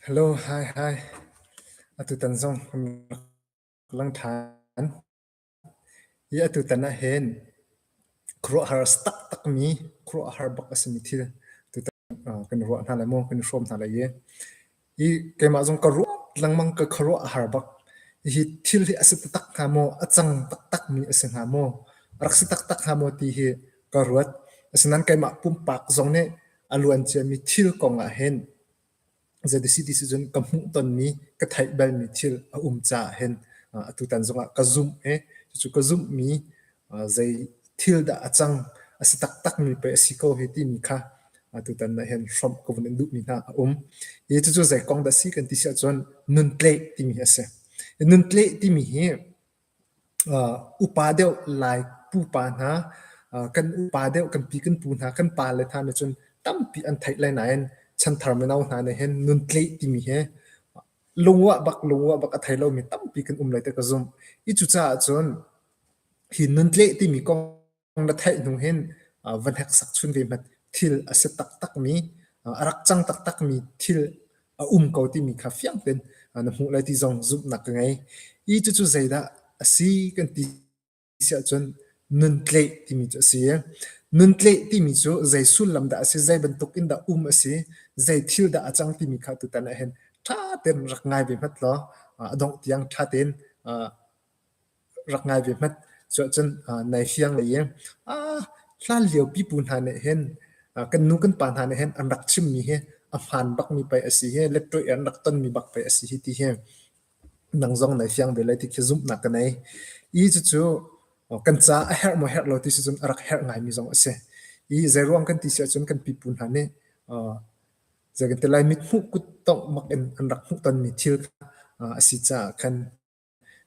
Hello, hi, hi. Atutan zong kan rak lang ṭhan. Hi atutan ahhin khuaruahhar a si taktakmi, khuaruahhar bak a simi thil tutan kan i ruah hna lai maw, kan i hrawm hna lai i hi keimah zong ka ruah lengmang ka khuaruah a har bak. Hihi thil hi a si taktak hnga maw, a cang taktakmi a si hnga maw, a rak si taktak hnga maw ti hi ka ruat. Asinain keimah pumpak zong nih a luanciami thil kong ahhin Zeiti ti si cun ka hmuhtonmi, ka theih balmi thil a um caah hin atutan zongah ka zumh i cucu ka zumhmi zei thil dah a cang, a si taktakmi pei a si ko hi timi kha atutan ah hin hrawmh ka vun in duhmi hna a um. Hi cucu zei kong dah si kan ti si ahcun nuntleh timi hi a si. Nuntleh timi hi Upa deuh Lai pupa hna, kan upa deuh kan pi kan pu hna, kan pale hna nih cun tampi an theih lai nain chanthar mino hna nih hin nuntleh timi hi lungruah bak lungruah bak a thei lomi tampi kan um lai ti ka zumh. Hi cucaah cun hi nuntleh timi kong na theih hnu hin va hneksak chun ve hmanh thil a si taktakmi, a rak cang taktakmi thil a um ko timi kha fiang tein na hmuh lai ti zong zumhnak ka ngei. Hi cucu zeidah a si kan ti si ahcun nuntleh timi cu a si. Nuntleh timi cu zei sullam dah a si, zei bantuk in dah um a si, zei thil dah a cang timi kha tutan ah hin ṭha tein rak ngai ve hmat law a dongh tiang ṭha tein rak ngai ve hmanh. Cuahcun nai fiang lei i hlanlio pipu hna nih hin kan nu kan pa hna nih hin an rak chimmi hi a hmaan bakmi pei a si hi, letṭawih an rak tonmi bak pei a si hi ti hi nang zong nai fiang ve lai ti khi zumhnak ka nei. I cucu kan ca a herh maw herh lo ti si cun a rak herh ngaimi zong a si. I zeiruang kan ti si ahcun kan pipu hna nih zei kan ti lai mithmuh kuttongh bak in an rak hmuh tonmi thil kha a si caah khan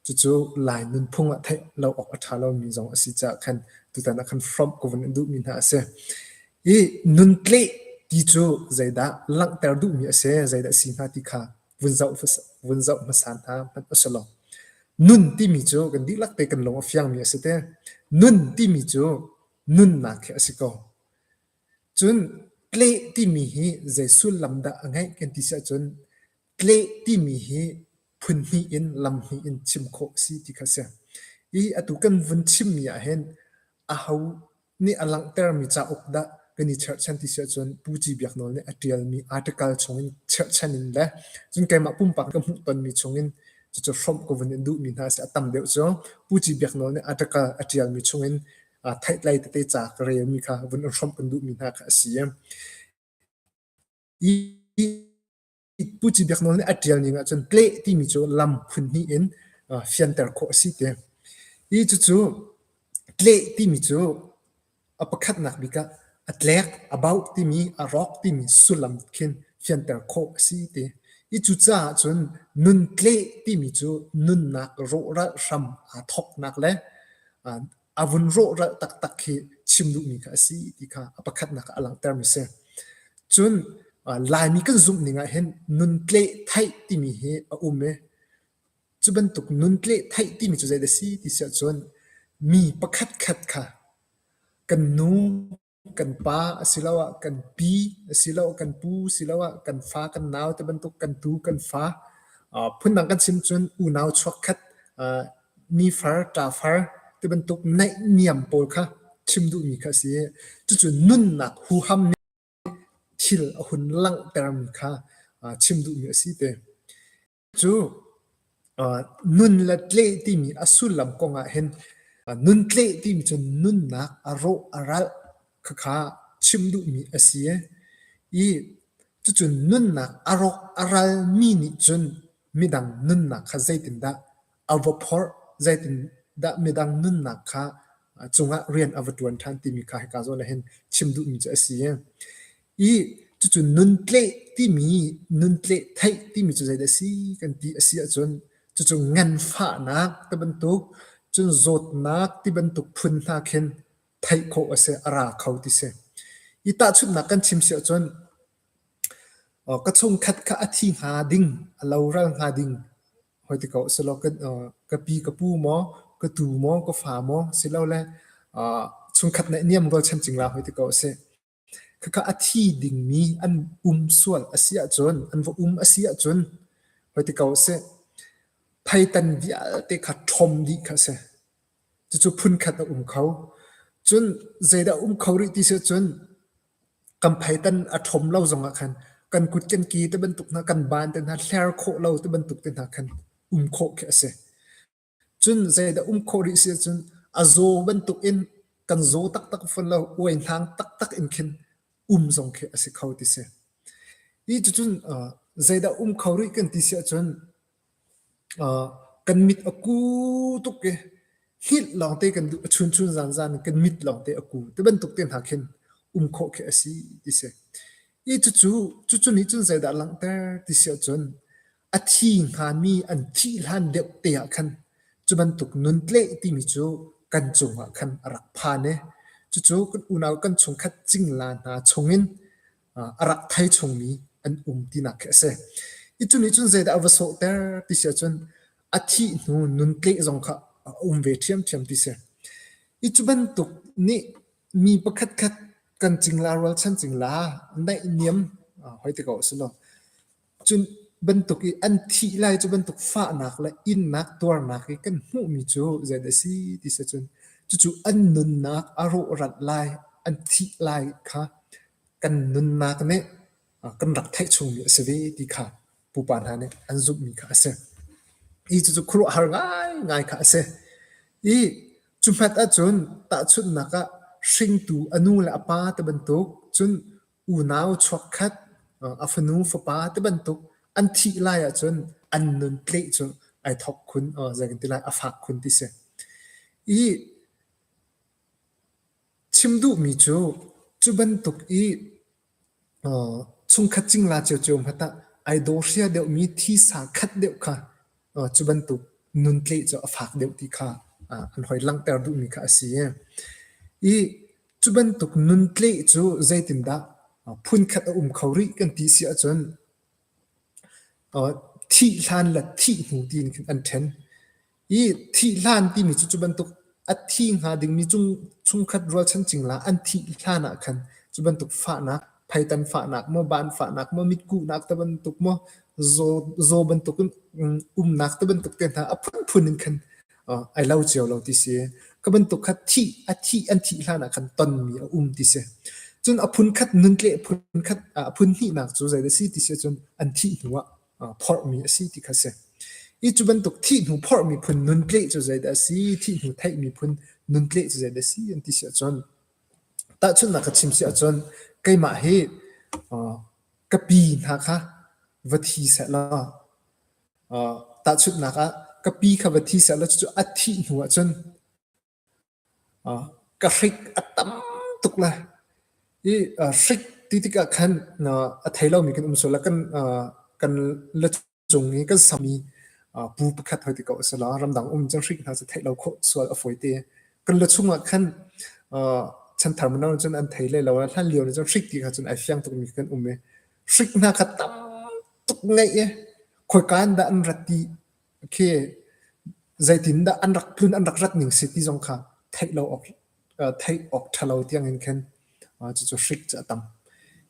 Cucu Lai nunphung ah theih lo awk a ṭha lomi zong a si caah khan tutan ah khan hrawmh ka vun in duhmi hna a si. Hi nuntleh ti cu zeidah langhter duhmi a si, zeidah a si hnga ti kha vun zoh, vun zoh hmasa hna hmanh a si lo. Nun timi cu kan dihlak te kan lung a fiangmi a si te. Nun timi cu nunnak hi a si ko. Cun tleh timi hi zei sullam dah a ngeih kan ti si ahcun tleh timi hi phun hnih in lam hnih in chim khawh a si ti kha a si. I atu kan vun chimmi ahhin aho nih a langhtermi cauk dah kan i cherhchan ti si ahcun Pu Ci Biak Nawl nih a ṭialmi article chungin cherhchan in le cun keimah pumpak ka hmuhtonmi chungin cucu hrawmh ka vun in duhmi hna a si. A tam deuh cu Pu Ci Biak Nawl nih article a ṭialmi chungin theihtlei tete ca ka relmi kha vun in hrawmh kan duhmi hna kha a si. I Pu Ci Biak Nawl nih a ṭial ning ahcun tleh timi cu lam phun hnih in fianter khawh a si ti. Hi cucu tleh timi cu a pakhatnak bik ah a tlek, a bauh timi, a rawk timi sullam khin fianter khawh a si ti. Hi cucaah cun nun tleh timi cu nunnak rawhralh hram aa thawknak le a vun rawhral taktak khi chim duhmi kha a si ti kha a pakhatnak ah a langhtermi si. Cun Laimi kan zumh ning ah hin nuntleh theih timi hi a um i cu bantuk nuntleh theih timi cu zeidah a si ti si ahcun mi pakhatkhat kha kan nu kan pa asiloah kan pi asiloah kan pu asiloah kan fa kan nau ti bantuk kan tu kan fa phundang kan chim cun unau chuakkhat nifar ṭafar ti bantuk naihniam pawl kha chim duhmi kha a si i cucu nunnak huham nih thil a hun langhtermi kha chim duhmi a si ti. Cu nun le tleh timi a sullam kong ah hin nun tleh timi cu nunnak a rawh a ralh khakha chim duhmi a si i cucu nunnak a rawk a ralmi nih cun midang nunnak kha zeitindah a va phorh, zeitindah midang nunnak kha cungah rian a va ṭuan ṭhan timi kha hika zawn ah hin chim duhmi cu a si. I cucu nuntleh timi nuntleh theih timi cu zeidah a si kan ti a si ahcun cucu nganfahnak ti bantuk cun zawtnak ti bantuk phun hna khin theih khawh a si, a ra kho ti si. I tahchunhnak kan chim si ahcun ka chungkhat kha a thi hnga ding, a loral hnga ding hoi ti ko selaw ka pi ka pu maw, ka tu maw, ka fa maw silole chungkhat naihniam rualchan cingla hoi ti ko a si. Khakha a thi dingmi an um sual a si ahcun, an va um a si ahcun, hoi ti ko sih, pheitan vialte kha ṭhom dih kha a si. Cucu phunkhat a um kho. Cun zeidah a um kho rih ti si ahcun, kan pheitan a ṭhom lo zongah khan kan kut kan ke te bantuk hna, kan ban te hna hler khawh lo te bantuk te hna khan um khawh khi a si. Cun zeidah um khawh rih si ahcun a zaw bantukin kan zaw taktak fawn lo, uai hnang taktak in khin um zong khi a si kho ti si. Hi cucun zeidah um kho rih kan ti si ahcun kan mit a ku tuk i hngilh lawngte kan duh, a chunchun zanzan in kan mit lawngte a ku ti bantuk te hna khin um khawh khi a si ti si. Hi cucu, cucu nih cun zeidah a langhter ti si ahcun A thi hngami an thih hlan deuh te ah khan cu bantuk nuntleh timi cu kan cungah khan a rak phan i cucu kan unau kan chungkhat cingla hna chungin a rak thei chungmi an um tinak khi a si. Hi cu nih cun zeidah a va sawhter ti si ahcun a thih hnu nuntleh zong kha a um ve ṭhiamṭhiam ti si. Hi cu bantuk nih mi pakhatkhat kan cingla rualchan cingla naihniam hoi ti ko a si lo. Cun bantuk i an thih lai cu bantuk fahnak le innak tuarnak i kan hmuhmi cu zeidah a si ti si cun cucu an nunnak a rawhralh lai, an thih lai kha kan nunnak nih kan rak theih chungmi a si ve ti kha pupa hna nih an zumhmi kha a si. Hi cucu khuaruahhar ngaingai kha a si. I cu hmat ahcun tahchunhnak ah hringtu a nu le a pa te bantuk cun unau chuakkhat, a fanu fapa ti bantuk an thih lai ahcun an nun tleh cu ai thawk khun, zei kan ti lai, a fak khun ti si. I chim duhmi cu, cu bantuk i chungkhat cingla ciocio hmanh ah ai daw hria deuhmi thisa khat deuh kha cu bantuk nun tleh cu a fak deuh ti kha an hoi langhter duhmi kha a si. I Cu bantuk nuntleh cu zeitindah phunkhat a um kho rih kan ti si ahcun thih hlan le thih hnu tiin khin an ṭhen. I thih hlan timi cu cu bantuk a thi hnga dingmi chungkhat rualchan cingla an thih hlan ah khan cu bantuk fahnak, pheitan fahnak maw, ban fahnak maw, mitkuhnak te bantuk maw, zaw bantuk in umnak te bantuk te hna a phunphun in khan ai lo cio lo ti si. Ka bantuk kha thih a thih an thih hlan ah khan tonmi a um ti si. Cun a phun khat nuntleh phun khat a phun hnihnak cu zei dah si ti si ahcun an thih hnu ah phorhmi a si ti kha si. I cu bantuk thih hnu phorhmi phun nuntleh cu zei dah a si, thih hnu theihmi phun nuntleh cu zei dah a si an ti si ahcun tahchunhnak ka chim si ahcun keimah hi ka pi hna kha va thi seh law Tahchunhnak ah ka pi kha va thi sehlaw cucu a thih hnu ahcun ka hrik a tam tuk lai. I hrik ti tikah khan a thei lomi kan um sual lai. Kan la cung i kan sammi pu pakhat hoi ti ko a si lo. Ramdang um cun hrik hna cu theih lo khawh sual a fawi te. Kan la chungah khan chanthar mino cun an thei hlei lo. Hlan lio nih cun hrik ti kha cun ai fiang tukmi kan um i hrik hna kha tam tuk ngeih i khoika in dah an rat ti khi zeitindah an rak tlun an rak rat ning si ti zong kha theih lo awk theih awk ṭha lo tiang in khin cucu hrik cu a tam.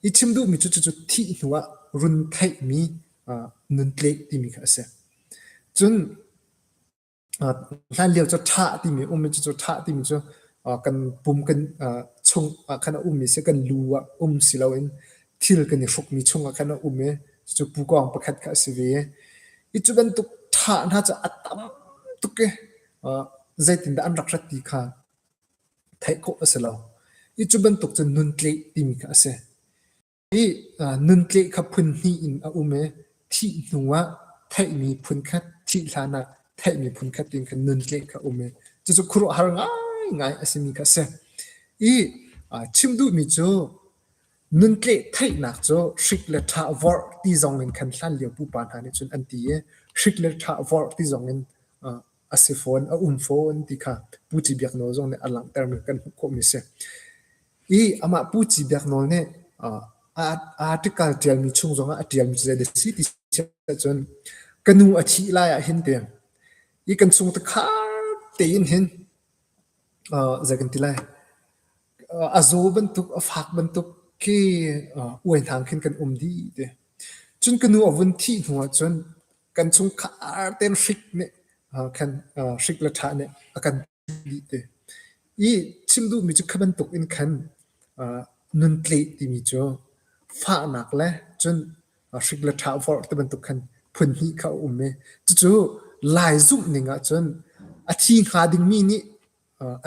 I chim duhmi cu cucu thih hnu ah run theihmi nuntleh timi kha a si. Cun Hlanlio cu ṭhah timi a um i cucu ṭhah timi cu kan pum kan chung ah khan a ummi si, kan lu ah um si loin thil kan i hrukmi chungah khan a um i cucu pukawng pakhat kha a si ve. Hi cu bantuk ṭhah hna cu a tam tuk i zeitindah an rak rat ti kha theih khawh a si lo. Hi cu bantuk cu nuntleh timi kha a si. Hi nuntleh kha phun hnih in a um i thih hnu ah theihmi phunkhat, thih hlan ah theihmi phunkhat tiin khan nuntleh kha a um i cucu khuaruahhar ngaingai a simi kha a si. I chim duhmi cu nuntleh theihnak cu hrik le ṭhah vorh ti zong in khan hlanlio pupa hna nih cun an ti i hrik le ṭhah vorh ti zong in a si fawn, a um fawn ti kha Pu Ci Biak Nawl zong nih a langhtermi kan hmuh khawhmi a si. I amah Pu Ci Biak Nawl nih a article ṭialmi chung zongah a ṭialmi cu zei dah a si ti si ahcun ka nu a thih lai ah hin ti i kan chung tikhar tein hin zei kan ti lai a zaw bantuk a fak bantuk. Khi uai hnang khin kan um dih ti. Cun ka nu a vun thih hnu ahcun kan chungkhar tein hrik nih khan hrik le ṭha nih a kan dih te. I chim duhmi cu kha bantuk in khan nuntleh timi cu fahnak le cun hrik le ṭha vorh ti bantuk khan phun hnih kha a um i cucu Lai zumh ning ahcun a thi hnga dingmi nih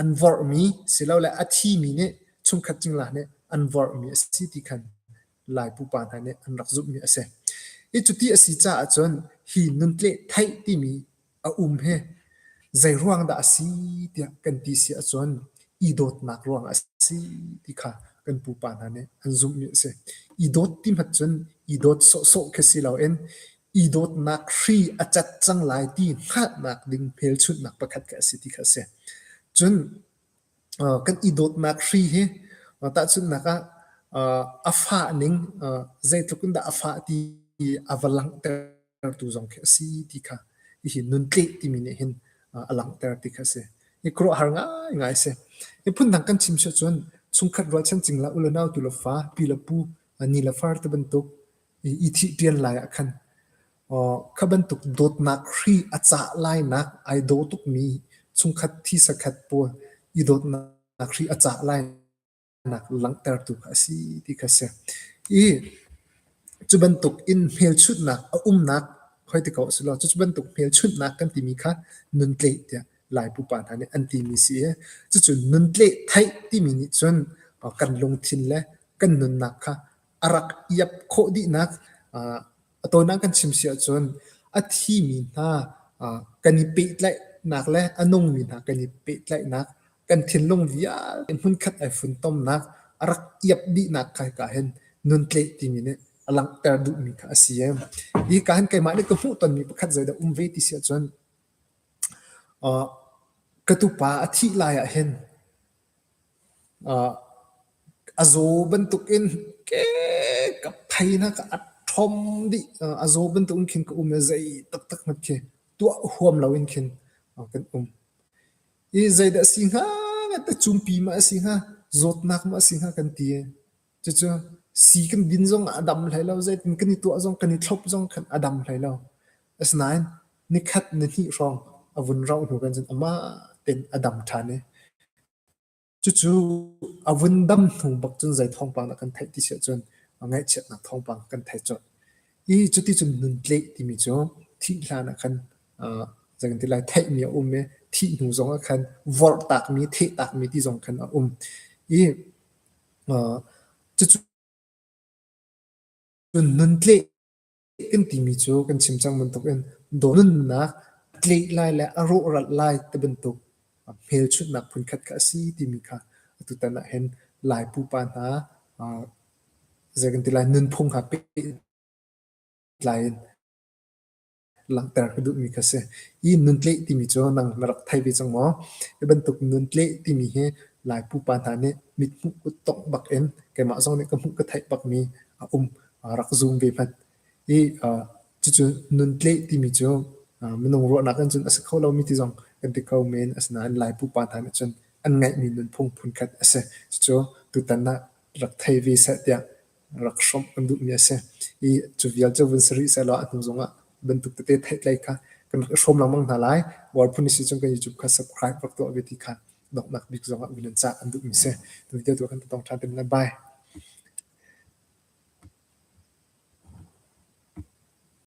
an vorhmi silole a thimi nih chungkhat cingla nih an vorhmi a si ti khan Lai pupa hna nih an rak zumhmi a si. Hi cuti a si caah cun hi nuntleh theih timi a um hi zeiruang dah a si tiah kan ti si ahcun i dawtnak ruangah a si ti kha kan pupa hna nih an zumhmi a si. I dawt ti hmat cun i dawt sawhsawh khi si loin i dawtnak hri a cat cang lai ti hngalhnak ding hmelchunhnak pakhat kha a si ti kha a si. Cun kan i dawtnak hri hi tahchunhnak ah a fah ning zeitluk in dah a fah ti a va langhtertu zong khi a si ti kha hihi nuntleh timi nih hin a langhter ti kha a si. Hi khuaruahhar ngaingai a si. Hi phundang kan chim si ahcun chungkhat rualchan cingla u le nau tu le fa, pi le pu, ni le far ti bantuk i thih ṭian lai ah khan Kha bantuk dawtnak hri a cah lainak ai daw tukmi chungkhat thisa khat pawl i dawtnak hri a cah lainak langhtertu kha a si ti kha a si. I cu bantuk in hmelchunhnak a umnak hoi ti ko usih law cucu bantuk hmelchunhnak kan timi kha nuntleh tiah Lai pupa hna nih an timi si i cucu nuntleh theih timi nih cun kan lungthin le kan nunnak kha a rak iap khawh dihnak A tawinak kan chim si ahcun a thimi hna kan i pehtlaihnak le a nungmi hna kan i pehtlaihnak, kan thinlung vialte hmunkhat ai funtomnak, a rak iap dihnak kha hika hin nuntleh timi nih a langhter duhmi kha a si. Hika hin keimah nih ka hmuhtonmi pakhat zeidah um ve ti si ahcun ka tupa a thih lai ah hin A zaw bantukin ke ka phei hna ka a ṭhawm dih. A zaw bantukin khin ka um i zei taktak hmanh khi tuah huam loin khin kan um. I zeidah a si hnga ti cumpi maw a si hnga, zawtnak maw a si hnga kan ti. Cucu sii kan din zongah a dam hlei lo, zeitin kan i tuah zong kan i thlop zong khan a dam hlei lo. Asinain nikhat nihnih hrawng a vun rauh hnu kan cun amah tein a dam ṭhan i Cucu a vun dam hnu bak cun zei thawngpang dah kan theih ti si ahcun ngaihchiatnak thawngpang kan thei colh. I cuticun nuntleh timi cu thih hlan ah khan zei kan ti lai theihmi a um i thih hnu zong ah khan vorhtakmi, thehtakmi ti zong khan a um. I cucu nuntleh kan timi cu kan chim cang bantukin nunnak tleh lai le a rawhral lai ti bantuk hmelchunhnak phunkhat kha a si timi kha atutan ah hin Lai pupa hna zei kan ti lai nunphung ha pehtlai in langhter ka duhmi kha si. Hi nuntleh timi cu nang na rak thei ve cang maw? Hi bantuk nuntleh timi hi Lai pupa hna nih mithmuh kuttongh bak in keimah zong nih ka hmuh ka theih bakmi a um rak zum ve hmanh. I cucu nuntleh timi cu minung ruahnak in cun a si kho lomi ti zong kan ti kho men. Asinain Lai pupa hna nih cun an ngeihmi nunphung phunkhat a si. Cucu tutan ah rak thei ve seh tiah rak hrawmh kan duhmi a si. I cu vial cu vun si rih sehlaw a hnu zongah bantuk tete theihtlei kha kan rak i hrawm lengmang hna lai. Uar phun si cun kan YouTube kha subscribe rak tuah ve ti kha donghnak bik zongah vun in cah an duhmi si. Tu video tu kan tong ṭhan te lai. Bye.